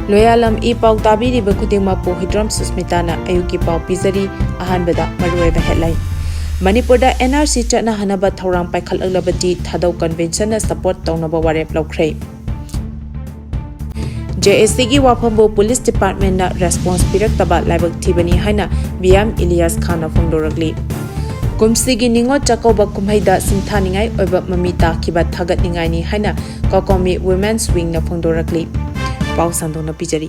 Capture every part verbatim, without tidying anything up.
ꯂꯣꯌꯥꯂꯝ E ꯄꯥꯎ ꯇꯥꯕꯤꯔꯤꯕ ꯈꯨꯗꯤꯡꯃꯛꯄꯨ ꯍꯨꯏꯗ꯭ꯔꯣꯝ ꯁꯨꯁꯃꯤꯇꯥꯅ ꯑꯌꯨꯛꯀꯤ ꯄꯥꯎ ꯄꯤꯖꯔꯤ꯫ ꯑꯍꯥꯟꯕꯗ ꯃꯔꯨꯑꯣꯏꯕ headline꯫ ꯃꯅꯤꯄꯨꯔꯗ N R C ꯆꯠꯅꯍꯟꯅꯕ ꯊꯧꯔꯥꯡ ꯄꯥꯏꯈꯠꯂꯛꯂꯕꯗꯤ ꯊꯥꯗꯧ conventionꯅ support ꯇꯧꯅꯕ ꯋꯥꯔꯦꯞ ꯂꯧꯈ꯭ꯔꯦ꯫ J A Cꯒꯤ ꯋꯥꯐꯝꯕꯨ police departmentꯅ response ꯄꯤꯔꯛꯇꯕ ꯂꯥꯏꯕꯛ ꯊꯤꯕꯅꯤ ꯍꯥꯏꯅ B M ꯏꯂꯤꯌꯥꯁ ꯈꯥꯟꯅ ꯐꯣꯡꯗꯣꯔꯛꯂꯤ꯫ ꯀꯨꯝꯁꯤꯒꯤ ꯅꯤꯉꯣꯜ ꯆꯥꯛꯀꯧꯕ ꯀꯨꯝꯍꯩꯗ ꯁꯤꯡꯊꯥꯅꯤꯡꯉꯥꯏ ꯑꯣꯏꯕ ꯃꯃꯤ ꯇꯥꯈꯤꯕ ꯊꯥꯒꯠꯅꯤꯡꯉꯥꯏꯅꯤ ꯍꯥꯏꯅ ꯀꯣꯀꯣꯃꯤ Women's Wingꯅ ꯐꯣꯡꯗꯣꯔꯛꯂꯤ꯫ ꯄꯥꯎ ꯁꯟꯗꯣꯛꯅ ꯄꯤꯖꯔꯤ꯫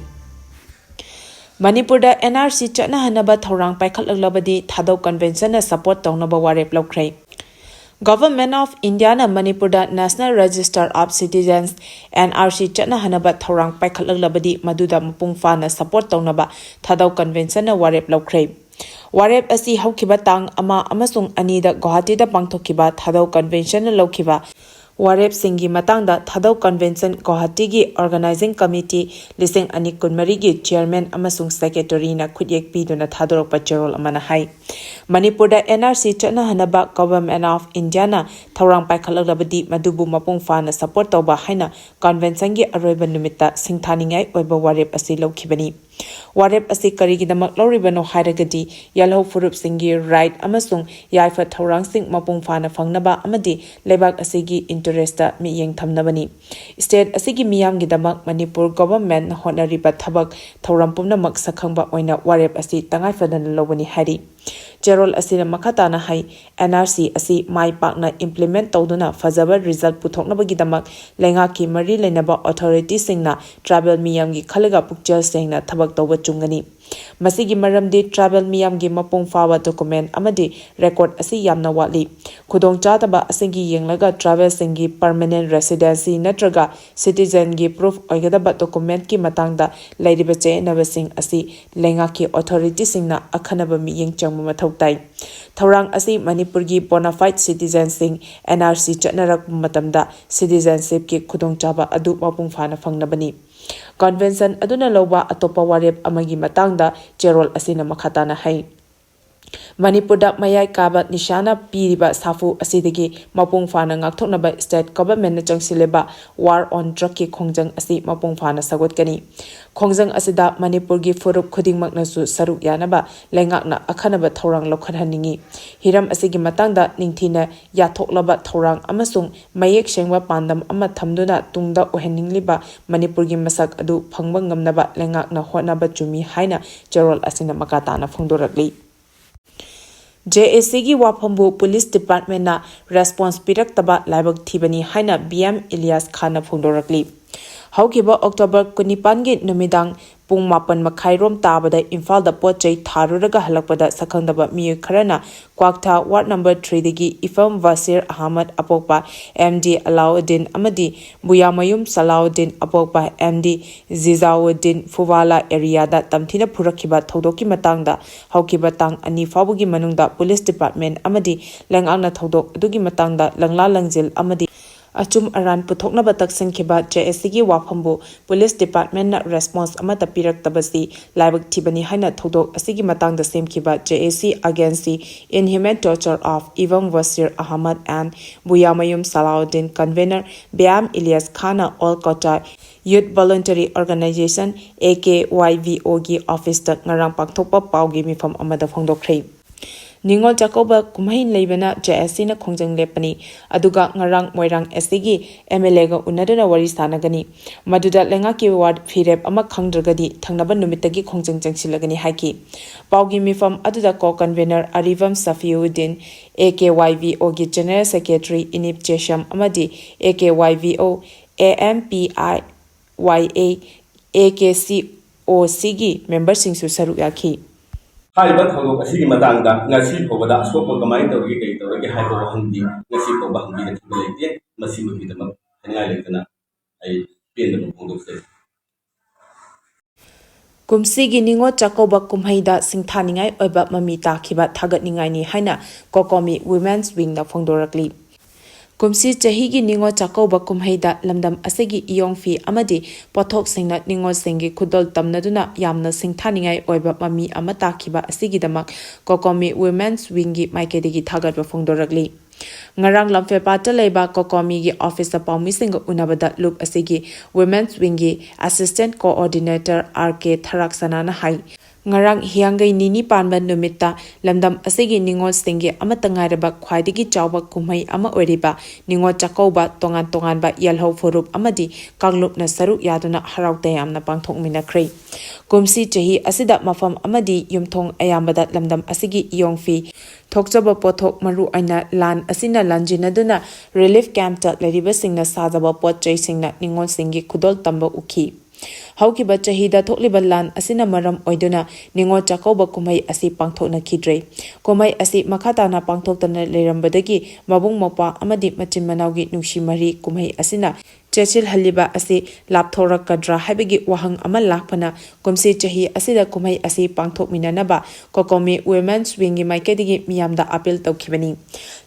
ꯃꯅꯤꯄꯨꯔꯗ N R C ꯆꯠꯅꯍꯟꯅꯕ ꯊꯧꯔꯥꯡ ꯄꯥꯏꯈꯠꯂꯛꯂꯕꯗꯤ ꯊꯥꯗꯧ conventionꯅ support ꯇꯧꯅꯕ ꯋꯥꯔꯦꯞ ꯂꯧꯈ꯭ꯔꯦ꯫ Government of Indiaꯅ ꯃꯅꯤꯄꯨꯔꯗ National Register of Citizens, N R C ꯆꯠꯅꯍꯟꯅꯕ ꯊꯧꯔꯥꯡ ꯄꯥꯏꯈꯠꯂꯛꯂꯕꯗꯤ ꯃꯗꯨꯗ ꯃꯄꯨꯡ ꯐꯥꯅ support ꯇꯧꯅꯕ ꯊꯥꯗꯧ conventionꯅ ꯋꯥꯔꯦꯞ ꯂꯧꯈ꯭ꯔꯦ꯫ ꯋꯥꯔꯦꯞ ꯑꯁꯤ ꯍꯧꯈꯤꯕ ꯇꯥꯡ ꯑꯃ ꯑꯃꯁꯨꯡ ꯑꯅꯤꯗ ꯒꯨꯋꯥꯍꯥꯇꯤꯗ ꯄꯥꯡꯊꯣꯛꯈꯤꯕ ꯊꯥꯗꯧ conventionꯅ ꯂꯧꯈꯤꯕ ꯋꯥꯔꯦꯞꯁꯤꯡꯒꯤ ꯃꯇꯥꯡꯗ ꯊꯥꯗꯧ convention ꯒꯨꯋꯥꯍꯥꯇꯤꯒꯤ organizing committee ꯂꯤꯁꯤꯡ ꯑꯅꯤ ꯀꯨꯟꯃꯔꯤꯒꯤ chairman ꯑꯃꯁꯨꯡ secretaryꯅ ꯈꯨꯠꯌꯦꯛ ꯄꯤꯗꯨꯅ ꯊꯥꯗꯣꯔꯛꯄ ꯆꯦꯔꯣꯜ ꯑꯃꯅ ꯍꯥꯏ꯫ ꯃꯅꯤꯄꯨꯔꯗ N R C ꯆꯠꯅꯍꯟꯅꯕ Government of Indiaꯅ ꯊꯧꯔꯥꯡ ꯄꯥꯏꯈꯠꯂꯛꯂꯕꯗꯤ ꯃꯗꯨꯕꯨ ꯃꯄꯨꯡ ꯐꯥꯅ support ꯇꯧꯕ ꯍꯥꯏꯅ conventionꯒꯤ ꯑꯔꯣꯏꯕ ꯅꯨꯃꯤꯠꯇ ꯁꯤꯡꯊꯥꯅꯤꯡꯉꯥꯏ ꯑꯣꯏꯕ ꯋꯥꯔꯦꯞ ꯑꯁꯤ ꯂꯧꯈꯤꯕꯅꯤ꯫ ꯋꯥꯔꯦꯞ ꯑꯁꯤ ꯀꯔꯤꯒꯤꯗꯃꯛ ꯂꯧꯔꯤꯕꯅꯣ ꯍꯥꯏꯔꯒꯗꯤ, ꯌꯦꯜꯍꯧ ꯐꯨꯔꯨꯞꯁꯤꯡꯒꯤ right ꯑꯃꯁꯨꯡ ꯌꯥꯏꯐ ꯊꯧꯔꯥꯡꯁꯤꯡ ꯃꯄꯨꯡ ꯐꯥꯅ ꯐꯪꯅꯕ ꯑꯃꯗꯤ ꯂꯩꯕꯥꯛ ꯑꯁꯤꯒꯤ interestꯇ ꯃꯤꯠꯌꯦꯡ ꯊꯝꯅꯕꯅꯤ꯫ State ꯑꯁꯤꯒꯤ ꯃꯤꯌꯥꯝꯒꯤꯗꯃꯛ ꯃꯅꯤꯄꯨꯔ governmentꯅ ꯍꯣꯠꯅꯔꯤꯕ ꯊꯕꯛ ꯊꯧꯔꯝ ꯄꯨꯝꯅꯃꯛ ꯁꯛꯈꯪꯕ ꯑꯣꯏꯅ ꯋꯥꯔꯦꯞ ꯑꯁꯤ ꯇꯉꯥꯏ ꯐꯗꯅ ꯂꯧꯕꯅꯤ ꯍꯥꯏꯔꯤ꯫ ꯆꯦꯔꯣꯜ ꯑꯁꯤꯅ ꯃꯈꯥ ꯇꯥꯅ ꯍꯥꯏ, N R C ꯑꯁꯤ ꯃꯥꯏ ꯄꯥꯛꯅ implement ꯇꯧꯗꯨꯅ ꯐꯖꯕ result ꯄꯨꯊꯣꯛꯅꯕꯒꯤꯗꯃꯛ ꯂꯩꯉꯥꯛꯀꯤ ꯃꯔꯤ ꯂꯩꯅꯕ authorityꯁꯤꯡꯅ tribal ꯃꯤꯌꯥꯝꯒꯤ ꯈꯜꯂꯒ ꯄꯨꯛꯆꯦꯜ ꯁꯦꯡꯅ ꯊꯕꯛ ꯇꯧꯕ ꯆꯨꯝꯒꯅꯤ꯫ ꯃꯁꯤꯒꯤ ꯃꯔꯝꯗꯤ tribal ꯃꯤꯌꯥꯝꯒꯤ ꯃꯄꯨꯡ ꯐꯥꯕ document ꯑꯃꯗꯤ record ꯑꯁꯤ ꯌꯥꯝꯅ ꯋꯥꯠꯂꯤ꯫ ꯈꯨꯗꯣꯡꯆꯥꯗꯕ ꯑꯁꯤꯒꯤ ꯌꯦꯡꯂꯒ tribalꯁꯤꯡꯒꯤ permanent residency ꯅꯠꯇ꯭ꯔꯒ citizenꯒꯤ proof ꯑꯣꯏꯒꯗꯕ documentꯀꯤ ꯃꯇꯥꯡꯗ ꯂꯩꯔꯤꯕ ꯆꯌꯦꯠꯅꯕꯁꯤꯡ ꯑꯁꯤ ꯂꯩꯉꯥꯛꯀꯤ authorityꯁꯤꯡꯅ ꯑꯈꯟꯅꯕ ꯃꯤꯠꯌꯦꯡ ꯆꯪꯕ ꯃꯊꯧ ꯇꯥꯏ꯫ ꯊꯧꯔꯥꯡ ꯑꯁꯤ ꯃꯅꯤꯄꯨꯔꯒꯤ bona fide citizenꯁꯤꯡ N R C ꯆꯠꯅꯔꯛꯄ ꯃꯇꯝꯗ citizenshipꯀꯤ ꯈꯨꯗꯣꯡꯆꯥꯕ ꯑꯗꯨ ꯃꯄꯨꯡ ꯐꯥꯅ ꯐꯪꯅꯕꯅꯤ꯫ Convention ꯑꯗꯨꯅ ꯂꯧꯕ ꯑꯇꯣꯞꯄ ꯋꯥꯔꯦꯞ ꯑꯃꯒꯤ ꯃꯇꯥꯡꯗ ꯆꯦꯔꯣꯜ ꯑꯁꯤꯅ ꯃꯈꯥ ꯇꯥꯅ ꯍꯥꯏ꯫ ꯃꯅꯤꯄꯨꯔꯗ ꯃꯌꯥꯏ ꯀꯥꯕ ꯅꯤꯁꯥꯅ ꯄꯤꯔꯤꯕ ꯁꯥꯐꯨ ꯑꯁꯤꯗꯒꯤ ꯃꯄꯨꯡ ꯐꯥꯅ ꯉꯥꯛꯊꯣꯛꯅꯕ state governmentꯅ ꯆꯪꯁꯤꯜꯂꯤꯕ War on Drugꯀꯤ ꯈꯣꯡꯖꯪ ꯑꯁꯤ ꯃꯄꯨꯡ ꯐꯥꯅ ꯁꯧꯒꯠꯀꯅꯤ꯫ ꯈꯣꯡꯖꯪ ꯑꯁꯤꯗ ꯃꯅꯤꯄꯨꯔꯒꯤ ꯐꯨꯔꯨꯞ ꯈꯨꯗꯤꯡꯃꯛꯅꯁꯨ ꯁꯔꯨꯛ ꯌꯥꯅꯕ ꯂꯩꯉꯥꯛꯅ ꯑꯈꯟꯅꯕ ꯊꯧꯔꯥꯡ ꯂꯧꯈꯠꯍꯟꯅꯤꯡꯏ꯫ ꯍꯤꯔꯝ ꯑꯁꯤꯒꯤ ꯃꯇꯥꯡꯗ ꯅꯤꯡꯊꯤꯅ ꯌꯥꯊꯣꯛꯂꯕ ꯊꯧꯔꯥꯡ ꯑꯃꯁꯨꯡ ꯃꯌꯦꯛ ꯁꯦꯡꯕ ꯄꯥꯟꯗꯝ ꯑꯃ ꯊꯝꯗꯨꯅ ꯇꯨꯡꯗ ꯑꯣꯏꯍꯟꯅꯤꯡꯂꯤꯕ ꯃꯅꯤꯄꯨꯔꯒꯤ ꯃꯁꯛ ꯑꯗꯨ ꯐꯪꯕ ꯉꯝꯅꯕ ꯂꯩꯉꯥꯛꯅ ꯍꯣꯠꯅꯕ ꯆꯨꯝꯃꯤ ꯍꯥꯏꯅ ꯆꯦꯔꯣꯜ ꯑꯁꯤꯅ ꯃꯈꯥ ꯇꯥꯅ ꯐꯣꯡꯗꯣꯔꯛꯂꯤ꯫ JACꯒꯤ ꯋꯥꯐꯝꯕꯨ police departmentꯅ response ꯄꯤꯔꯛꯇꯕ ꯂꯥꯏꯕꯛ ꯊꯤꯕꯅꯤ ꯍꯥꯏꯅ BM ꯏꯂꯤꯌꯥꯁ ꯈꯥꯟꯅ ꯐꯣꯡꯗꯣꯔꯛꯂꯤ꯫ ꯍꯧꯈꯤꯕ October ꯀꯨꯟꯅꯤꯄꯥꯟꯒꯤ ꯅꯨꯃꯤꯗꯥꯡ ꯄꯨꯡ ꯃꯥꯄꯟ ꯃꯈꯥꯏꯔꯣꯝ ꯇꯥꯕꯗ ꯏꯝꯐꯥꯜꯗ ꯄꯣꯠ ꯆꯩ ꯊꯥꯔꯨꯔꯒ ꯍꯜꯂꯛꯄꯗ ꯁꯛꯈꯪꯗꯕ ꯃꯤꯑꯣꯏ ꯈꯔꯅ ꯀ꯭ꯋꯥꯛꯊꯥ ward number threeꯗꯒꯤ ꯏꯐꯝ ꯕꯁꯤꯔ ꯑꯍꯃꯗ ꯑꯄꯣꯛꯄ MD ꯑꯂꯥꯎꯗꯤꯟ ꯑꯃꯗꯤ ꯕꯨꯌꯥꯃꯌꯨꯝ ꯁꯂꯥꯎꯗꯤꯟ ꯑꯄꯣꯛꯄ MD ꯖꯤꯖꯥꯎꯗꯤꯟ ꯐꯨꯋꯥꯂꯥ areaꯗ ꯇꯝꯊꯤꯅ ꯐꯨꯔꯛꯈꯤꯕ ꯊꯧꯗꯣꯛꯀꯤ ꯃꯇꯥꯡꯗ ꯍꯧꯈꯤꯕ ꯇꯥꯡ ꯑꯅꯤ ꯐꯥꯎꯕꯒꯤ ꯃꯅꯨꯡꯗ police department ꯑꯃꯗꯤ ꯂꯩꯉꯥꯛꯅ ꯊꯧꯗꯣꯛ ꯑꯗꯨꯒꯤ ꯃꯇꯥꯡꯗ ꯂꯪꯂꯥ ꯂꯪꯖꯤꯜ ꯑꯃꯗꯤ ꯑꯆꯨꯝ ꯑꯔꯥꯟ ꯄꯨꯊꯣꯛꯅꯕ ꯇꯛꯁꯤꯟꯈꯤꯕ JACꯒꯤ ꯋꯥꯐꯝꯕꯨ police departmentꯅ response ꯑꯃꯠꯇ ꯄꯤꯔꯛꯇꯕꯁꯤ ꯂꯥꯏꯕꯛ ꯊꯤꯕꯅꯤ ꯍꯥꯏꯅ ꯊꯧꯗꯣꯛ ꯑꯁꯤꯒꯤ ꯃꯇꯥꯡꯗ ꯁꯦꯝꯈꯤꯕ JAC against the inhuman torture of Imam Bashir Ahmad and ꯕꯨꯌꯥꯃꯌꯨꯝ ꯁꯂꯥꯎꯗꯤꯟ convener ꯕꯤꯌꯥꯝ Ilyas Khan All Kotai Youth Voluntary Organisation AKYVOꯒꯤ officeꯇ ꯉꯔꯥꯡ ꯄꯥꯡꯊꯣꯛꯄ ꯄꯥꯎꯒꯤ ꯃꯤꯐꯝ ꯑꯃꯗ ꯐꯣꯡꯗꯣꯛꯈ꯭ꯔꯦ꯫ ꯅꯤꯉꯣꯜ ꯆꯥꯛꯀꯧꯕ ꯀꯨꯝꯍꯩ ꯂꯩꯕꯅ JACꯅ ꯈꯣꯡꯖꯪ ꯂꯦꯞꯄꯅꯤ, ꯑꯗꯨꯒ ꯉꯔꯥꯡ ꯃꯣꯏꯔꯥꯡ SCꯒꯤ MLAꯒ ꯎꯅꯗꯨꯅ ꯋꯥꯔꯤ ꯁꯥꯟꯅꯒꯅꯤ꯫ ꯃꯗꯨꯗ ꯂꯩꯉꯥꯛꯀꯤ ꯋꯥꯔꯗ ꯐꯤꯔꯦꯞ ꯑꯃ ꯈꯪꯗ꯭ꯔꯒꯗꯤ ꯊꯪꯅꯕ ꯅꯨꯃꯤꯠꯇꯒꯤ ꯈꯣꯡꯖꯪ ꯆꯪꯁꯤꯜꯂꯒꯅꯤ ꯍꯥꯏꯈꯤ꯫ ꯄꯥꯎꯒꯤ ꯃꯤꯐꯝ ꯑꯗꯨꯗ co-convener ꯑꯔꯤꯕꯝ ꯁꯐꯤꯎꯗꯤꯟ, AKYVOꯒꯤ general secretary ꯏꯅꯤꯞ ꯆꯦꯁꯝ ꯑꯃꯗꯤ AKYVO, AMPIYA, AKCOCꯒꯤ memberꯁꯤꯡꯁꯨ ꯁꯔꯨꯛ ꯌꯥꯈꯤ꯫ ꯍꯥꯏꯔꯤꯕ ꯊꯧꯗꯣꯛ ꯑꯁꯤꯒꯤ ꯃꯇꯥꯡꯗ ꯉꯁꯤ ꯐꯥꯎꯕꯗ ꯑꯁꯣꯛꯄ ꯀꯃꯥꯏꯅ ꯇꯧꯔꯒꯦ, ꯀꯔꯤ ꯇꯧꯔꯒꯦ ꯍꯥꯏꯕ ꯋꯥꯍꯪꯗꯤ ꯉꯁꯤ ꯐꯥꯎꯕ ꯍꯪꯕꯤꯔꯛꯈꯤꯕ ꯂꯩꯇꯦ꯫ ꯃꯁꯤꯃꯛꯀꯤꯗꯃꯛ ꯍꯥꯏꯅꯤꯡꯉꯥꯏ ꯂꯩꯇꯅ ꯑꯩ ꯄꯦꯟꯗꯕ ꯐꯣꯡꯗꯣꯛꯆꯔꯤ꯫ ꯀꯨꯝꯁꯤꯒꯤ ꯅꯤꯉꯣꯜ ꯆꯥꯛꯀꯧꯕ ꯀꯨꯝꯍꯩꯗ ꯁꯤꯡꯊꯥꯅꯤꯡꯉꯥꯏ ꯑꯣꯏꯕ ꯃꯃꯤ ꯇꯥꯈꯤꯕ ꯊꯥꯒꯠꯅꯤꯡꯉꯥꯏꯅꯤ ꯍꯥꯏꯅ COCOMI Women's Wingꯅ ꯐꯣꯡꯗꯣꯔꯛꯂꯤ꯫ ꯀꯨꯝꯁꯤ ꯆꯍꯤꯒꯤ ꯅꯤꯉꯣꯜ ꯆꯥꯛꯀꯧꯕ ꯀꯨꯝꯍꯩꯗ ꯂꯝꯗꯝ ꯑꯁꯤꯒꯤ ꯏꯌꯣꯡ ꯐꯤ ꯑꯃꯗꯤ ꯄꯣꯠꯊꯣꯛꯁꯤꯡꯅ ꯅꯤꯉꯣꯜꯁꯤꯡꯒꯤ ꯈꯨꯗꯣꯜ ꯇꯝꯅꯗꯨꯅ ꯌꯥꯝꯅ ꯁꯤꯡꯊꯥꯅꯤꯡꯉꯥꯏ ꯑꯣꯏꯕ ꯃꯃꯤ ꯑꯃ ꯇꯥꯈꯤꯕ ꯑꯁꯤꯒꯤꯗꯃꯛ ꯀꯣꯀꯣꯃꯤ ꯋꯨꯃꯦꯟꯁ ꯋꯤꯡꯒꯤ ꯃꯥꯏꯀꯩꯗꯒꯤ ꯊꯥꯒꯠꯄ ꯐꯣꯡꯗꯣꯔꯛꯂꯤ꯫ ꯉꯔꯥꯡ ꯂꯝꯐꯦꯜꯄꯥꯠꯇ ꯂꯩꯕ ꯀꯣꯀꯣꯃꯤꯒꯤ ꯑꯣꯐꯤꯁꯇ ꯄꯥꯎꯃꯤꯁꯤꯡꯒ ꯎꯅꯕꯗ ꯂꯨꯞ ꯑꯁꯤꯒꯤ ꯋꯨꯃꯦꯟꯁ ꯋꯤꯡꯒꯤ ꯑꯦꯁꯤꯁꯇꯦꯟꯠ ꯀꯣꯑꯣꯔꯗꯤꯅꯦꯇꯔ ꯑꯥꯔ ꯀꯦ ꯊꯔꯥꯛꯁꯅꯥꯅ ꯍꯥꯏ, ꯉꯔꯥꯡ ꯍꯤꯌꯥꯡꯒꯩ ꯅꯤꯅꯤ ꯄꯥꯟꯕ ꯅꯨꯃꯤꯠꯇ ꯂꯝꯗꯝ ꯑꯁꯤꯒꯤ ꯅꯤꯉꯣꯜꯁꯤꯡꯒꯤ ꯑꯃꯠꯇ ꯉꯥꯏꯔꯕ ꯈ꯭ꯋꯥꯏꯗꯒꯤ ꯆꯥꯎꯕ ꯀꯨꯝꯍꯩ ꯑꯃ ꯑꯣꯏꯔꯤꯕ ꯅꯤꯉꯣꯜ ꯆꯥꯛꯀꯧꯕ ꯇꯣꯉꯥꯟ ꯇꯣꯉꯥꯟꯕ ꯌꯦꯜꯍꯧ ꯐꯨꯔꯨꯞ ꯑꯃꯗꯤ ꯀꯥꯡꯂꯨꯞꯅ ꯁꯔꯨꯛ ꯌꯥꯗꯨꯅ ꯍꯔꯥꯎ ꯇꯌꯥꯝꯅ ꯄꯥꯡꯊꯣꯛꯃꯤꯟꯅꯈ꯭ꯔꯦ꯫ ꯀꯨꯝꯁꯤ ꯆꯍꯤ ꯑꯁꯤꯗ ꯃꯐꯝ ꯑꯃꯗꯤ ꯌꯨꯝꯊꯣꯡ ꯑꯌꯥꯝꯕꯗ ꯂꯝꯗꯝ ꯑꯁꯤꯒꯤ ꯏꯌꯣꯡ ꯐꯤ ꯊꯣꯛꯆꯕ ꯄꯣꯠꯊꯣꯛ, ꯃꯔꯨ ꯑꯣꯏꯅ ꯂꯥꯟ ꯑꯁꯤꯅ ꯂꯥꯟꯖꯤꯟꯅꯗꯨꯅ ꯔꯤꯂꯤꯐ ꯀꯦꯝꯞꯇ ꯂꯩꯔꯤꯕꯁꯤꯡꯅ ꯁꯥꯖꯕ ꯄꯣꯠ ꯆꯩꯁꯤꯡꯅ ꯅꯤꯉꯣꯜꯁꯤꯡꯒꯤ ꯈꯨꯗꯣꯜ ꯇꯝꯕ ꯎꯈꯤ꯫ ꯍꯧꯈꯤꯕ ꯆꯍꯤꯗ ꯊꯣꯛꯂꯤꯕ ꯂꯥꯟ ꯑꯁꯤꯅ ꯃꯔꯝ ꯑꯣꯏꯗꯨꯅ ꯅꯤꯉꯣꯜ ꯆꯥꯛꯀꯧꯕ ꯀꯨꯝꯍꯩ ꯑꯁꯤ ꯄꯥꯡꯊꯣꯛꯅꯈꯤꯗ꯭ꯔꯦ꯫ ꯀꯨꯝꯍꯩ ꯑꯁꯤ ꯃꯈꯥ ꯇꯥꯅ ꯄꯥꯡꯊꯣꯛꯇꯅ ꯂꯩꯔꯝꯕꯗꯒꯤ ꯃꯕꯨꯡ ꯃꯧꯄ꯭ꯋꯥ ꯑꯃꯗꯤ ꯃꯆꯤꯟ ꯃꯅꯥꯎꯒꯤ ꯅꯨꯡꯁꯤ ꯃꯔꯤ ꯀꯨꯝꯍꯩ ꯑꯁꯤꯅ ꯆꯦꯠꯁꯤꯜꯍꯜꯂꯤꯕ ꯑꯁꯤ ꯂꯥꯞꯊꯣꯔꯛꯀꯗ꯭ꯔꯥ ꯍꯥꯏꯕꯒꯤ ꯋꯥꯍꯪ ꯑꯃ ꯂꯥꯛꯄꯅ ꯀꯨꯝꯁꯤ ꯆꯍꯤ ꯑꯁꯤꯗ ꯀꯨꯝꯍꯩ ꯑꯁꯤ ꯄꯥꯡꯊꯣꯛꯃꯤꯟꯅꯅꯕ ꯀꯣꯀꯣꯃꯤ ꯋꯨꯃꯦꯟꯁ ꯋꯤꯡꯒꯤ ꯃꯥꯏꯀꯩꯗꯒꯤ ꯃꯤꯌꯥꯝꯗ ꯑꯄꯤꯜ ꯇꯧꯈꯤꯕꯅꯤ꯫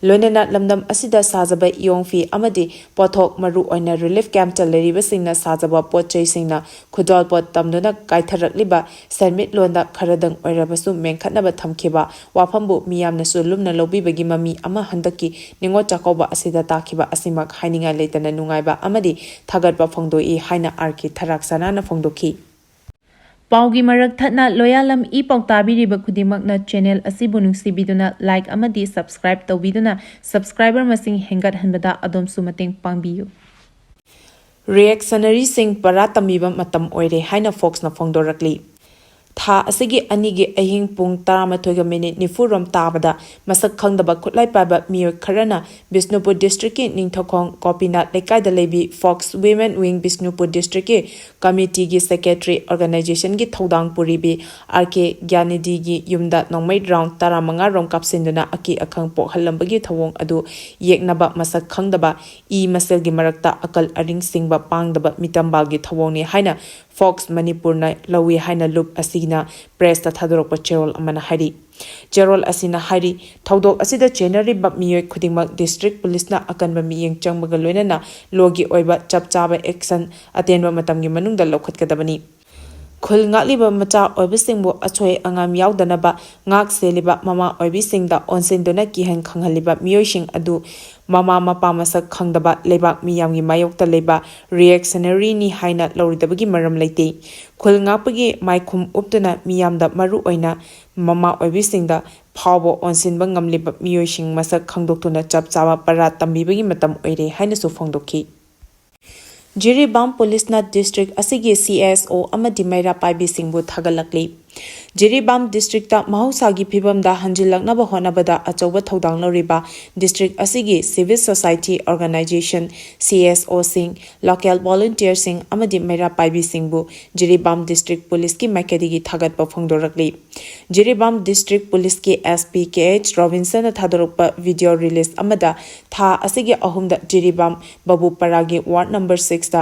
ꯂꯣꯏꯅꯅ ꯂꯝꯗꯝ ꯑꯁꯤꯗ ꯁꯥꯖꯕ ꯏꯌꯣꯡ ꯐꯤ ꯑꯃꯗꯤ ꯄꯣꯠꯊꯣꯛ, ꯃꯔꯨ ꯑꯣꯏꯅ ꯔꯤꯂꯤꯐ ꯀꯦꯝꯞꯇ ꯂꯩꯔꯤꯕꯁꯤꯡꯅ ꯁꯥꯖꯕ ꯄꯣꯠ ꯆꯩꯁꯤꯡꯅ ꯈꯨꯗꯣꯜꯄꯣꯠ ꯇꯝꯗꯨꯅ ꯀꯥꯏꯊꯔꯛꯂꯤꯕ ꯁꯦꯟꯃꯤꯠꯂꯣꯟꯗ ꯈꯔꯗꯪ ꯑꯣꯏꯔꯕꯁꯨ ꯃꯦꯟꯈꯠꯅꯕ ꯊꯝꯈꯤꯕ ꯋꯥꯐꯝꯕꯨ ꯃꯤꯌꯥꯝꯅꯁꯨ ꯂꯨꯝꯅ ꯂꯧꯕꯤꯕꯒꯤ ꯃꯃꯤ ꯑꯃ ꯍꯟꯗꯛꯀꯤ ꯅꯤꯉꯣꯜ ꯆꯥꯛꯀꯧꯕ ꯑꯁꯤꯗ ꯇꯥꯈꯤꯕ ꯑꯁꯤꯃꯛ ꯍꯥꯏꯅꯤꯡꯉꯥꯏ ꯂꯩꯇꯅ ꯅꯨꯡꯉꯥꯏꯕ ꯑꯃꯗꯤ ꯊꯥꯒꯠꯄ ꯐꯣꯡꯗꯣꯛꯏ ꯍꯥꯏꯅ ꯑꯥꯔ ꯀꯦ ꯊꯔꯥꯛꯁꯅꯥꯅ ꯐꯣꯡꯗꯣꯛꯈꯤ꯫ ꯄꯥꯎꯒꯤ ꯃꯔꯛ ꯊꯠꯅ ꯂꯣꯌꯥꯂꯝ ꯏ ꯄꯥꯎ ꯇꯥꯕꯤꯔꯤꯕ ꯈꯨꯗꯤꯡꯃꯛꯅ ꯆꯦꯅꯦꯜ ꯑꯁꯤꯕꯨ ꯅꯨꯡꯁꯤꯕꯤꯗꯨꯅ ꯂꯥꯏꯛ ꯑꯃꯗꯤ ꯁꯕꯁꯀ꯭ꯔꯥꯏꯕ ꯇꯧꯕꯤꯗꯨꯅ ꯁꯕꯁꯀ꯭ꯔꯥꯏꯕꯔ ꯃꯁꯤꯡ ꯍꯦꯟꯒꯠꯍꯟꯕꯗ ꯑꯗꯣꯝꯁꯨ ꯃꯇꯦꯡ ꯄꯥꯡꯕꯤꯌꯨ꯫ ꯔꯤꯑꯦꯛꯁꯅꯔꯤꯁꯤꯡ ꯄꯔꯥ ꯇꯝꯕꯤꯕ ꯃꯇꯝ ꯑꯣꯏꯔꯦ ꯍꯥꯏꯅ ꯐꯣꯛꯁꯅ ꯐꯣꯡꯗꯣꯔꯛꯂꯤ꯫ ꯊꯥ ꯑꯁꯤꯒꯤ ꯑꯅꯤꯒꯤ ꯑꯍꯤꯡ ꯄꯨꯡ ꯇꯔꯥꯃꯥꯊꯣꯏꯒ ꯃꯤꯅꯤꯠ ꯅꯤꯐꯨ ꯔꯣꯝ ꯇꯥꯕꯗ ꯃꯁꯛ ꯈꯪꯗꯕ ꯈꯨꯠꯂꯥꯏ ꯄꯥꯏꯕ ꯃꯤꯑꯣꯏ ꯈꯔꯅ ꯕꯤꯁꯅꯨꯄꯨꯔ ꯗꯤꯁꯇ꯭ꯔꯤꯛꯀꯤ ꯅꯤꯡꯊꯧꯈꯣꯡ ꯒꯣꯄꯤꯅꯥꯊ ꯂꯩꯀꯥꯏꯗ ꯂꯩꯕꯤ ꯐꯣꯛꯁ ꯋꯤꯃꯦꯟ ꯋꯤꯡ ꯕꯤꯁꯅꯨꯄꯨꯔ ꯗꯤꯁꯇ꯭ꯔꯤꯛꯀꯤ ꯀꯃꯤꯇꯤꯒꯤ ꯁꯦꯀ꯭ꯔꯦꯇꯔꯤ, ꯑꯣꯔꯒꯅꯥꯏꯖꯦꯁꯟꯒꯤ ꯊꯧꯗꯥꯡ ꯄꯨꯔꯤꯕꯤ ꯑꯥꯔ ꯀꯦ ꯒ꯭ꯌꯥꯅꯤꯗꯤꯒꯤ ꯌꯨꯝꯗ ꯅꯣꯡꯃꯩ ꯔꯥꯎꯟ ꯇꯔꯥꯃꯉꯥ ꯔꯣꯝ ꯀꯥꯞꯁꯤꯟꯗꯨꯅ ꯑꯀꯤ ꯑꯈꯪ ꯄꯣꯛꯍꯜꯂꯝꯕꯒꯤ ꯊꯧꯑꯣꯡ ꯑꯗꯨ ꯌꯦꯛꯅꯕ ꯃꯁꯛ ꯈꯪꯗꯕ ꯏ ꯃꯁꯦꯜꯒꯤ ꯃꯔꯛꯇ ꯑꯀꯜ ꯑꯔꯤꯡ ꯁꯤꯡꯕ ꯄꯥꯡꯗꯕ ꯃꯤꯇꯝꯕꯥꯜꯒꯤ ꯊꯧꯑꯣꯡꯅꯤ ꯍꯥꯏꯅ ꯐꯣꯛꯁ ꯃꯅꯤꯄꯨꯔꯅ ꯂꯧꯏ ꯍꯥꯏꯅ ꯂꯨꯞ ꯑꯁꯤꯒꯤ ꯄ꯭ꯔꯦꯁꯇ ꯊꯥꯗꯣꯔꯛꯄ ꯆꯦꯔꯣꯜ ꯑꯃꯅ ꯍꯥꯏꯔꯤ꯫ ꯆꯦꯔꯣꯜ ꯑꯁꯤꯅ ꯍꯥꯏꯔꯤ, ꯊꯧꯗꯣꯛ ꯑꯁꯤꯗ ꯆꯦꯟꯅꯔꯤꯕ ꯃꯤꯑꯣꯏ ꯈꯨꯗꯤꯡꯃꯛ ꯗꯤꯁꯇ꯭ꯔꯤꯛ ꯄꯨꯂꯤꯁꯅ ꯑꯀꯟꯕ ꯃꯤꯠꯌꯦꯡ ꯆꯪꯕꯒ ꯂꯣꯏꯅꯅ ꯂꯣꯒꯤ ꯑꯣꯏꯕ ꯆꯞ ꯆꯥꯕ ꯑꯦꯛꯁꯟ ꯑꯇꯦꯟꯕ ꯃꯇꯝꯒꯤ ꯃꯅꯨꯡꯗ ꯂꯧꯈꯠꯀꯗꯕꯅꯤ꯫ ꯈꯨꯜ ꯉꯥꯛꯂꯤꯕ ꯃꯆꯥ ꯑꯣꯏꯕꯁꯤꯡꯕꯨ ꯑꯁꯣꯏ ꯑꯉꯥꯝ ꯌꯥꯎꯗꯅꯕ ꯉꯥꯛ ꯁꯦꯜꯂꯤꯕ ꯃꯃꯥ ꯑꯣꯏꯕꯤꯁꯤꯡꯗ ꯑꯣꯟꯁꯤꯟꯗꯨꯅ ꯀꯤꯍꯟ ꯈꯪꯍꯜꯂꯤꯕ ꯃꯤꯑꯣꯏꯁꯤꯡ ꯑꯗꯨ ꯃꯃꯥ ꯃꯄꯥ ꯃꯁꯛ ꯈꯪꯗꯕ ꯂꯩꯕꯥꯛ ꯃꯤꯌꯥꯝꯒꯤ ꯃꯥꯌꯣꯛꯇ ꯂꯩꯕ ꯔꯤꯌꯦꯛꯁꯅꯔꯤꯅꯤ ꯍꯥꯏꯅ ꯂꯧꯔꯣꯏꯗꯕꯒꯤ ꯃꯔꯝ ꯂꯩꯇꯦ꯫ ꯈꯨꯜ ꯉꯥꯛꯄꯒꯤ ꯃꯥꯏꯈꯨꯝ ꯎꯞꯇꯨꯅ ꯃꯤꯌꯥꯝꯗ, ꯃꯔꯨ ꯑꯣꯏꯅ ꯃꯃꯥ ꯑꯣꯏꯕꯤꯁꯤꯡꯗ ꯐꯥꯎꯕ ꯑꯣꯟꯁꯤꯟꯕ ꯉꯝꯂꯤꯕ ꯃꯤꯑꯣꯏꯁꯤꯡ ꯃꯁꯛ ꯈꯪꯗꯣꯛꯇꯨꯅ ꯆꯞ ꯆꯥꯕ ꯄꯔꯥ ꯇꯝꯕꯤꯕꯒꯤ ꯃꯇꯝ ꯑꯣꯏꯔꯦ ꯍꯥꯏꯅꯁꯨ ꯐꯣꯡꯗꯣꯛꯈꯤ꯫ ꯖꯤꯔꯤꯕꯥꯝ ꯄꯨꯂꯤꯁꯅ ꯗꯤꯁꯇ꯭ꯔꯤꯛ ꯑꯁꯤꯒꯤ ꯁꯤ ꯑꯦꯁ ꯑꯣ ꯑꯃꯗꯤ ꯃꯩꯔꯥ ꯄꯥꯏꯕꯤꯁꯤꯡꯕꯨ ꯊꯥꯒꯠꯂꯛꯂꯤ꯫ ꯖꯤꯔꯤꯕꯥꯝ ꯗꯤꯁꯇ꯭ꯔꯤꯛꯇ ꯃꯍꯧꯁꯥꯒꯤ ꯐꯤꯕꯝꯗ ꯍꯟꯖꯤꯜꯂꯛꯅꯕ ꯍꯣꯠꯅꯕꯗ ꯑꯆꯧꯕ ꯊꯧꯗꯥꯡ ꯂꯧꯔꯤꯕ ꯗꯤꯁꯇ꯭ꯔꯤꯛ ꯑꯁꯤꯒꯤ civil society organisation, C S ꯑꯣꯁꯤꯡ, local ꯚꯣꯂꯨꯟꯇꯤꯌꯔꯁꯤꯡ ꯑꯃꯗꯤ ꯃꯩꯔꯥ ꯄꯥꯏꯕꯤꯁꯤꯡꯕꯨ ꯖꯤꯔꯤꯕꯥꯝ ꯗꯤꯁꯇ꯭ꯔꯤꯛ ꯄꯨꯂꯤꯁꯀꯤ ꯃꯥꯏꯀꯩꯗꯒꯤ ꯊꯥꯒꯠꯄ ꯐꯣꯡꯗꯣꯔꯛꯂꯤ꯫ ꯖꯤꯔꯤꯕꯥꯝ ꯗꯤꯁꯇ꯭ꯔꯤꯛ ꯄꯨꯂꯤꯁꯀꯤ ꯑꯦꯁ ꯄꯤ ꯀꯦ ꯑꯩꯆ ꯔꯣꯕꯤꯟꯁꯟꯅ ꯊꯥꯗꯣꯔꯛꯄ ꯚꯤꯗꯤꯑꯣ ꯔꯤꯂꯤꯖ ꯑꯃꯗ ꯊꯥ ꯑꯁꯤꯒꯤ ꯑꯍꯨꯝꯗ ꯖꯤꯔꯤꯕꯥꯝ ꯕꯕꯨꯄꯔꯥꯒꯤ ꯋꯥꯔꯗ ꯅꯝꯕꯔ ꯁꯤꯛꯁꯇ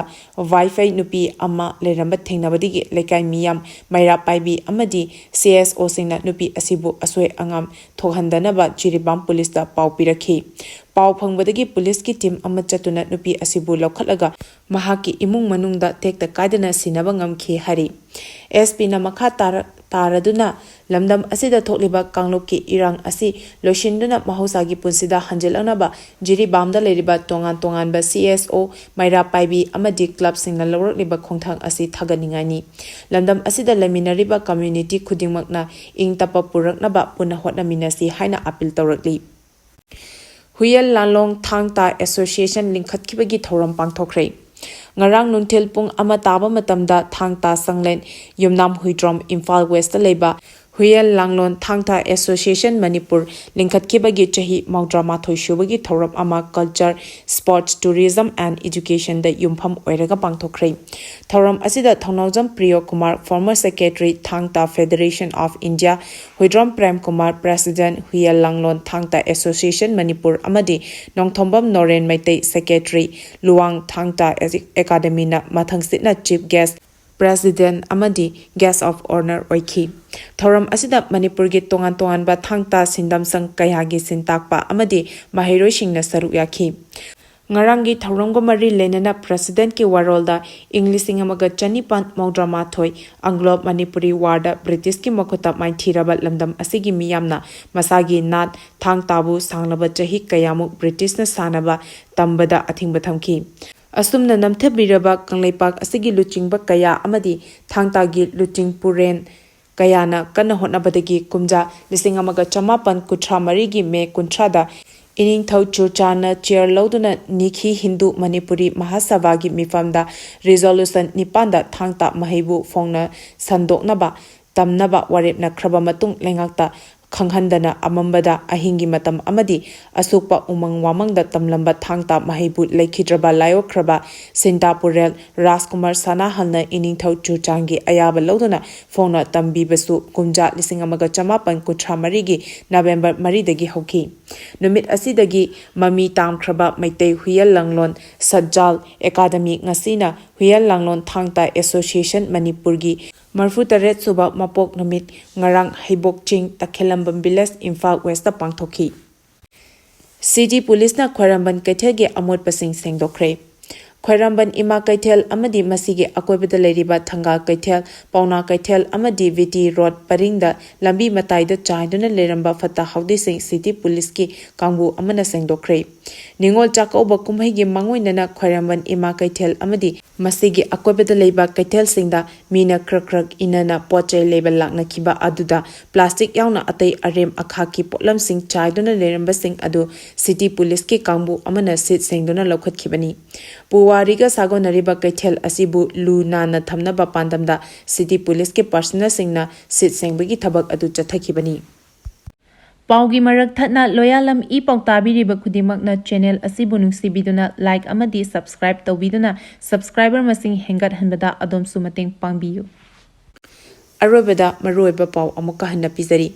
ꯋꯥꯏꯐꯩ ꯅꯨꯄꯤ ꯑꯃ ꯂꯩꯔꯝꯕ ꯊꯦꯡꯅꯕꯗꯒꯤ ꯂꯩꯀꯥꯏ ꯃꯤꯌꯥꯝ, ꯃꯩꯔꯥ ꯄꯥꯏꯕꯤ ꯑꯃꯗꯤ ꯁꯤ ꯑꯦꯁ ꯑꯣꯁꯤꯡꯅ ꯅꯨꯄꯤ ꯑꯁꯤꯕꯨ ꯑꯁꯣꯏ ꯑꯉꯥꯝ ꯊꯣꯛꯍꯟꯗꯅꯕ ꯖꯤꯔꯤꯕꯥꯝ ꯄꯨꯂꯤꯁꯇ ꯄꯥꯎ ꯄꯤꯔꯛꯈꯤ꯫ ꯄꯥꯎ ꯐꯪꯕꯗꯒꯤ ꯄꯨꯂꯤꯁꯀꯤ ꯇꯤꯝ ꯑꯃ ꯆꯠꯇꯨꯅ ꯅꯨꯄꯤ ꯑꯁꯤꯕꯨ ꯂꯧꯈꯠꯂꯒ ꯃꯍꯥꯛꯀꯤ ꯏꯃꯨꯡ ꯃꯅꯨꯡꯗ ꯇꯦꯛꯇ ꯀꯥꯏꯗꯅ ꯁꯤꯅꯕ ꯉꯝꯈꯤ ꯍꯥꯏꯔꯤ꯫ ꯑꯦꯁ ꯄꯤꯅ ꯃꯈꯥ ꯇꯥꯔ-, ꯇꯥꯔꯗꯨꯅ ꯂꯝꯗꯝ ꯑꯁꯤꯗ ꯊꯣꯛꯂꯤꯕ ꯀꯥꯡꯂꯨꯞꯀꯤ ꯏꯔꯥꯡ ꯑꯁꯤ ꯂꯣꯏꯁꯤꯟꯗꯨꯅ ꯃꯍꯧꯁꯥꯒꯤ ꯄꯨꯟꯁꯤꯗ ꯍꯟꯖꯤꯜꯂꯛꯅꯕ ꯖꯤꯔꯤꯕꯥꯝꯗ ꯂꯩꯔꯤꯕ ꯇꯣꯉꯥꯟ ꯇꯣꯉꯥꯟꯕ ꯁꯤ ꯑꯦꯁ ꯑꯣ, ꯃꯩꯔꯥ ꯄꯥꯏꯕꯤ ꯑꯃꯗꯤ ꯀ꯭ꯂꯕꯁꯤꯡꯅ ꯂꯧꯔꯛꯂꯤꯕ ꯈꯣꯡꯊꯥꯡ ꯑꯁꯤ ꯊꯥꯒꯠꯅꯤꯡꯉꯥꯏꯅꯤ꯫ ꯂꯝꯗꯝ ꯑꯁꯤꯗ ꯂꯩꯃꯤꯟꯅꯔꯤꯕ ꯀꯝꯃ꯭ꯌꯨꯅꯤꯇꯤ ꯈꯨꯗꯤꯡꯃꯛꯅ ꯏꯪ ꯇꯞꯄ ꯄꯨꯔꯛꯅꯕ ꯄꯨꯟꯅ ꯍꯣꯠꯅꯃꯤꯟꯅꯁꯤ ꯍꯥꯏꯅ ꯑꯄꯤꯜ ꯇꯧꯔꯛꯂꯤ꯫ ꯍꯨꯌꯦꯜ ꯂꯥꯡꯂꯣꯡ ꯊꯥꯡ ꯇꯥ ꯑꯦꯁꯣꯁꯤꯌꯦꯁꯟ ꯂꯤꯡꯈꯠꯈꯤꯕꯒꯤ ꯊꯧꯔꯝ ꯄꯥꯡꯊꯣꯛꯈ꯭ꯔꯦ꯫ ꯉꯔꯥꯡ ꯅꯨꯡꯊꯤꯜ ꯄꯨꯡ ꯑꯃ ꯇꯥꯕ ꯃꯇꯝꯗ ꯊꯥꯡ ꯇꯥ ꯆꯥꯡꯂꯦꯟ ꯌꯨꯝꯅꯥꯝ ꯍꯨꯏꯗ꯭ꯔꯣꯝ, ꯏꯝꯐꯥꯜ ꯋꯦꯁꯇ ꯂꯩꯕ ꯍꯨꯌꯦꯜ ꯂꯥꯡꯂꯣꯟ ꯊꯥꯡ ꯇꯥ ꯑꯦꯁꯣꯁꯤꯌꯦꯁꯟ ꯃꯅꯤꯄꯨꯔ ꯂꯤꯡꯈꯠꯈꯤꯕꯒꯤ ꯆꯍꯤ ꯃꯧꯗ꯭ꯔꯥ ꯃꯥꯊꯣꯏ ꯁꯨꯕꯒꯤ ꯊꯧꯔꯝ ꯑꯃ ꯀꯜꯆꯔ, ꯁ꯭ꯄꯣꯔꯠꯁ, ꯇꯨꯔꯤꯖꯝ ꯑꯦꯟ ꯏꯗꯨꯀꯦꯁꯟꯗ ꯌꯨꯝꯐꯝ ꯑꯣꯏꯔꯒ ꯄꯥꯡꯊꯣꯛꯈ꯭ꯔꯦ꯫ ꯊꯧꯔꯝ ꯑꯁꯤꯗ ꯊꯧꯅꯥꯎꯖꯝ ꯄ꯭ꯔꯤꯌꯣ ꯀꯨꯃꯥꯔ, former secretary, ꯊꯥꯡ ꯇꯥ Federation of India, Huidrom Prem Kumar, president, ꯍꯨꯌꯦꯜ ꯂꯥꯡꯂꯣꯟ ꯊꯥꯡ ꯇꯥ ꯑꯦꯁꯣꯁꯤꯌꯦꯁꯟ ꯃꯅꯤꯄꯨꯔ ꯑꯃꯗꯤ ꯅꯣꯡꯊꯣꯝꯕꯝ ꯅꯣꯔꯦꯟ ꯃꯩꯇꯩ, secretary, ꯂꯨꯋꯥꯡ ꯊꯥꯡ ꯇꯥ ꯑꯦꯀꯥꯗꯃꯤꯅ ꯃꯊꯪꯁꯤꯠꯅ chief guest President ꯑꯃꯗꯤ Guest of Honour ꯑꯣꯏꯈꯤ꯫ ꯊꯧꯔꯝ ꯑꯁꯤꯗ ꯃꯅꯤꯄꯨꯔꯒꯤ ꯇꯣꯉꯥꯟ ꯇꯣꯉꯥꯟꯕ ꯊꯥꯡ ꯇꯥ ꯁꯤꯟꯗꯥꯝꯁꯪ ꯀꯌꯥꯒꯤ ꯁꯤꯟꯇꯥꯛꯄ ꯑꯃꯗꯤ ꯃꯍꯩꯔꯣꯏꯁꯤꯡꯅ ꯁꯔꯨꯛ ꯌꯥꯈꯤ꯫ ꯉꯔꯥꯡꯒꯤ ꯊꯧꯔꯝꯒ ꯃꯔꯤ ꯂꯩꯅꯅ Presidentꯀꯤ ꯋꯥꯔꯣꯜꯗ ꯏꯪ ꯂꯤꯁꯤꯡ ꯑꯃꯒ ꯆꯅꯤꯄꯥꯟ ꯃꯧꯗ꯭ꯔꯥ ꯃꯥꯊꯣꯏ Anglo Manipuri Warꯗ Britishꯀꯤ ꯃꯈꯨꯠꯇ ꯃꯥꯏꯊꯤꯔꯕ ꯂꯝꯗꯝ ꯑꯁꯤꯒꯤ ꯃꯤꯌꯥꯝꯅ ꯃꯁꯥꯒꯤ ꯅꯥꯠ ꯊꯥꯡ ꯇꯥꯕꯨ ꯁꯥꯡꯂꯕ ꯆꯍꯤ ꯀꯌꯥꯃꯨꯛ Britishꯅ ꯁꯥꯟꯅꯕ ꯇꯝꯕꯗ ꯑꯊꯤꯡꯕ ꯊꯝꯈꯤ꯫ ꯑꯁꯨꯝꯅ ꯅꯝꯊꯕꯤꯔꯕ ꯀꯪꯂꯩꯄꯥꯛ ꯑꯁꯤꯒꯤ ꯂꯨꯆꯤꯡꯕ ꯀꯌꯥ ꯑꯃꯗꯤ ꯊꯥꯡ ꯇꯥꯒꯤ ꯂꯨꯆꯤꯡ ꯄꯨꯔꯦꯟ ꯀꯌꯥꯅ ꯀꯟꯅ ꯍꯣꯠꯅꯕꯗꯒꯤ ꯀꯨꯝꯖꯥ ꯂꯤꯁꯤꯡ ꯑꯃꯒ ꯆꯃꯥꯄꯟ ꯀꯨꯟꯊ꯭ꯔꯥ ꯃꯔꯤꯒꯤ May ꯀꯨꯟꯊ꯭ꯔꯥꯗ ꯏꯅꯤꯡꯊꯧ ꯆꯨꯔꯆꯥꯟꯅ chair ꯂꯧꯗꯨꯅ ꯅꯤꯈꯤ ꯍꯤꯟꯗꯨ ꯃꯅꯤꯄꯨꯔꯤ ꯃꯍꯥꯁꯚꯥꯒꯤ ꯃꯤꯐꯝꯗ resolution ꯅꯤꯄꯥꯟꯗ ꯊꯥꯡ ꯇꯥ ꯃꯍꯩꯕꯨ ꯐꯣꯡꯅ ꯁꯟꯗꯣꯛꯅꯕ ꯇꯝꯅꯕ ꯋꯥꯔꯦꯞꯅꯈ꯭ꯔꯕ ꯃꯇꯨꯡ ꯂꯩꯉꯥꯛꯇ ꯈꯪꯍꯟꯗꯅ ꯑꯃꯝꯕꯗ ꯑꯍꯤꯡꯒꯤ ꯃꯇꯝ ꯑꯃꯗꯤ ꯑꯁꯣꯛꯄ ꯎꯃꯪ ꯋꯥꯃꯪꯗ ꯇꯝꯂꯝꯕ ꯊꯥꯡ ꯇꯥ ꯃꯍꯩꯕꯨ ꯂꯩꯈꯤꯗ꯭ꯔꯕ ꯂꯥꯏꯑꯣꯛꯈ꯭ꯔꯕ ꯁꯤꯟꯇꯥ ꯄꯨꯔꯦꯜ ꯔꯥꯖꯀꯨꯃꯥꯔ ꯁꯅꯥꯍꯜꯅ ꯏꯅꯤꯡꯊꯧ ꯆꯨꯔꯆꯥꯟꯒꯤ ꯑꯌꯥꯕ ꯂꯧꯗꯨꯅ ꯐꯣꯡꯅ ꯇꯝꯕꯤꯕꯁꯨ ꯀꯨꯝꯖꯥ ꯂꯤꯁꯤꯡ ꯑꯃꯒ ꯆꯃꯥꯄꯟ ꯀꯨꯟꯊ꯭ꯔꯥ ꯃꯔꯤꯒꯤ November ꯃꯔꯤꯗꯒꯤ ꯍꯧꯈꯤ꯫ ꯅꯨꯃꯤꯠ ꯑꯁꯤꯗꯒꯤ ꯃꯃꯤ ꯇꯥꯝꯈ꯭ꯔꯕ ꯃꯩꯇꯩ ꯍꯨꯏꯌꯦꯜ ꯂꯥꯡꯂꯣꯟ ꯁꯠꯖꯥꯜ ꯑꯦꯀꯥꯗꯃꯤ ꯉꯁꯤꯅ ꯍꯨꯏꯌꯦꯜ ꯂꯥꯡꯂꯣꯟ ꯊꯥꯡ ꯇꯥ Association ꯃꯅꯤꯄꯨꯔꯒꯤ ꯃꯔꯤꯐꯨ ꯇꯔꯦꯠ ꯁꯨꯕ ꯃꯄꯣꯛ ꯅꯨꯃꯤꯠ ꯉꯔꯥꯡ ꯍꯩꯕꯣꯛ ꯆꯤꯡ ꯇꯈꯦꯂꯝꯕꯝ village ꯏꯝꯐꯥꯜ Westꯇ ꯄꯥꯡꯊꯣꯛꯈꯤ꯫ City Policeꯅ ꯈ꯭ꯋꯥꯏꯔꯝꯕꯟ ꯀꯩꯊꯦꯜꯒꯤ ꯑꯃꯣꯠꯄꯁꯤꯡ ꯁꯦꯡꯗꯣꯛꯈ꯭ꯔꯦ꯫ ꯈ꯭ꯋꯥꯏꯔꯝꯕꯟ ꯏꯃꯥ ꯀꯩꯊꯦꯜ ꯑꯃꯗꯤ ꯃꯁꯤꯒꯤ ꯑꯀꯣꯏꯕꯗ ꯂꯩꯔꯤꯕ ꯊꯪꯒꯥꯜ ꯀꯩꯊꯦꯜ, ꯄꯥꯎꯅꯥ ꯀꯩꯊꯦꯜ ꯑꯃꯗꯤ VT Road ꯄꯔꯤꯡꯗ ꯂꯝꯕꯤ ꯃꯇꯥꯏꯗ ꯆꯥꯏꯗꯨꯅ ꯂꯩꯔꯝꯕ ꯐꯠꯇ ꯍꯥꯎꯗꯤꯁꯤꯡ City Policeꯀꯤ ꯀꯥꯡꯕꯨ ꯑꯃꯅ ꯁꯦꯡꯗꯣꯛꯈ꯭ꯔꯦ꯫ ꯅꯤꯉꯣꯜ ꯆꯥꯛꯀꯧꯕ ꯀꯨꯝꯍꯩꯒꯤ ꯃꯥꯡꯑꯣꯏꯅꯅ ꯈ꯭ꯋꯥꯏꯔꯝꯕꯟ ꯏꯃꯥ ꯀꯩꯊꯦꯜ ꯑꯃꯗꯤ ꯃꯁꯤꯒꯤ ꯑꯀꯣꯏꯕꯗ ꯂꯩꯕ ꯀꯩꯊꯦꯜꯁꯤꯡꯗ ꯃꯤꯅ ꯈ꯭ꯔꯛ ꯈ꯭ꯔꯛ ꯏꯟꯅꯅ ꯄꯣꯠ ꯆꯩ ꯂꯩꯕ ꯂꯥꯛꯅꯈꯤꯕ ꯑꯗꯨꯗ plastic ꯌꯥꯎꯅ ꯑꯇꯩ ꯑꯔꯦꯝ ꯑꯈꯥꯛꯀꯤ ꯄꯣꯠꯂꯝꯁꯤꯡ ꯆꯥꯏꯗꯨꯅ ꯂꯩꯔꯝꯕꯁꯤꯡ ꯑꯗꯨ City Policeꯀꯤ ꯀꯥꯡꯕꯨ ꯑꯃꯅ ꯁꯤꯠ ꯁꯦꯡꯗꯨꯅ ꯂꯧꯈꯠꯈꯤꯕꯅꯤ꯫ ꯄꯨꯋꯥꯔꯤꯒ ꯁꯥꯒꯣꯟꯅꯔꯤꯕ ꯀꯩꯊꯦꯜ ꯑꯁꯤꯕꯨ ꯂꯨ ꯅꯥꯟꯅ ꯊꯝꯅꯕ ꯄꯥꯟꯗꯝꯗ City Policeꯀꯤ personnelꯁꯤꯡꯅ ꯁꯤꯠ ꯁꯦꯡꯕꯒꯤ ꯊꯕꯛ ꯑꯗꯨ ꯆꯠꯊꯈꯤꯕꯅꯤ꯫ ꯄꯥꯎꯒꯤ ꯃꯔꯛ ꯊꯠꯅ ꯂꯣꯌꯥꯂꯝ ꯏ ꯄꯥꯎ ꯇꯥꯕꯤꯔꯤꯕ ꯈꯨꯗꯤꯡꯃꯛꯅ channel ꯑꯁꯤꯕꯨ ꯅꯨꯡꯁꯤꯕꯤꯗꯨꯅ like ꯑꯃꯗꯤ subscribe ꯇꯧꯕꯤꯗꯨꯅ subscriber ꯃꯁꯤꯡ ꯍꯦꯟꯒꯠꯍꯟꯕꯗ ꯑꯗꯣꯝꯁꯨ ꯃꯇꯦꯡ ꯄꯥꯡꯕꯤꯌꯨ꯫ ꯑꯔꯣꯏꯕꯗ ꯃꯔꯨꯑꯣꯏꯕ ꯄꯥꯎ ꯑꯃꯨꯛꯀ ꯍꯟꯅ ꯄꯤꯖꯔꯤ꯫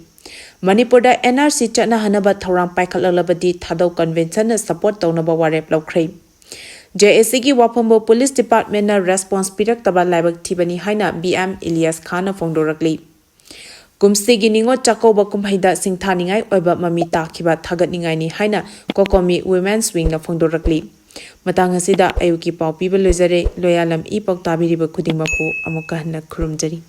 ꯃꯅꯤꯄꯨꯔꯗ NRC ꯆꯠꯅꯍꯟꯅꯕ ꯊꯧꯔꯥꯡ ꯄꯥꯏꯈꯠꯂꯛꯂꯕꯗꯤ ꯊꯥꯗꯧ conventionꯅ support ꯇꯧꯅꯕ ꯋꯥꯔꯦꯞ ꯂꯧꯈ꯭ꯔꯦ꯫ ꯖꯦ ꯑꯦ ꯁꯤꯒꯤ ꯋꯥꯐꯝꯕꯨ ꯄꯨꯂꯤꯁ ꯗꯤꯄꯥꯔꯠꯃꯦꯟꯅ ꯔꯦꯁꯄꯣꯟꯁ ꯄꯤꯔꯛꯇꯕ ꯂꯥꯏꯕꯛ ꯊꯤꯕꯅꯤ ꯍꯥꯏꯅ ꯕꯤ ꯑꯦꯝ ꯏꯂꯤꯌꯥꯁ ꯈꯥꯟꯅ ꯐꯣꯡꯗꯣꯔꯛꯂꯤ꯫ ꯀꯨꯝꯁꯤꯒꯤ ꯅꯤꯉꯣꯜ ꯆꯥꯛꯀꯧꯕ ꯀꯨꯝꯍꯩꯗ ꯁꯤꯡꯊꯥꯅꯤꯡꯉꯥꯏ ꯑꯣꯏꯕ ꯃꯃꯤ ꯇꯥꯈꯤꯕ ꯊꯥꯒꯠꯅꯤꯡꯉꯥꯏꯅꯤ ꯍꯥꯏꯅ ꯀꯣꯀꯣꯃꯤ ꯋꯨꯃꯦꯟꯁ ꯋꯤꯡꯅ ꯐꯣꯡꯗꯣꯔꯛꯂꯤ꯫ ꯃꯇꯥꯡ ꯑꯁꯤꯗ ꯑꯌꯨꯛꯀꯤ ꯄꯥꯎ ꯄꯤꯕ ꯂꯣꯏꯖꯔꯦ꯫ ꯂꯣꯌꯥꯂꯝ ꯏ ꯄꯥꯎ ꯇꯥꯕꯤꯔꯤꯕ ꯈꯨꯗꯤꯡꯃꯛꯄꯨ ꯑꯃꯨꯛꯀ ꯍꯟꯅ ꯈꯨꯔꯨꯝꯖꯔꯤ꯫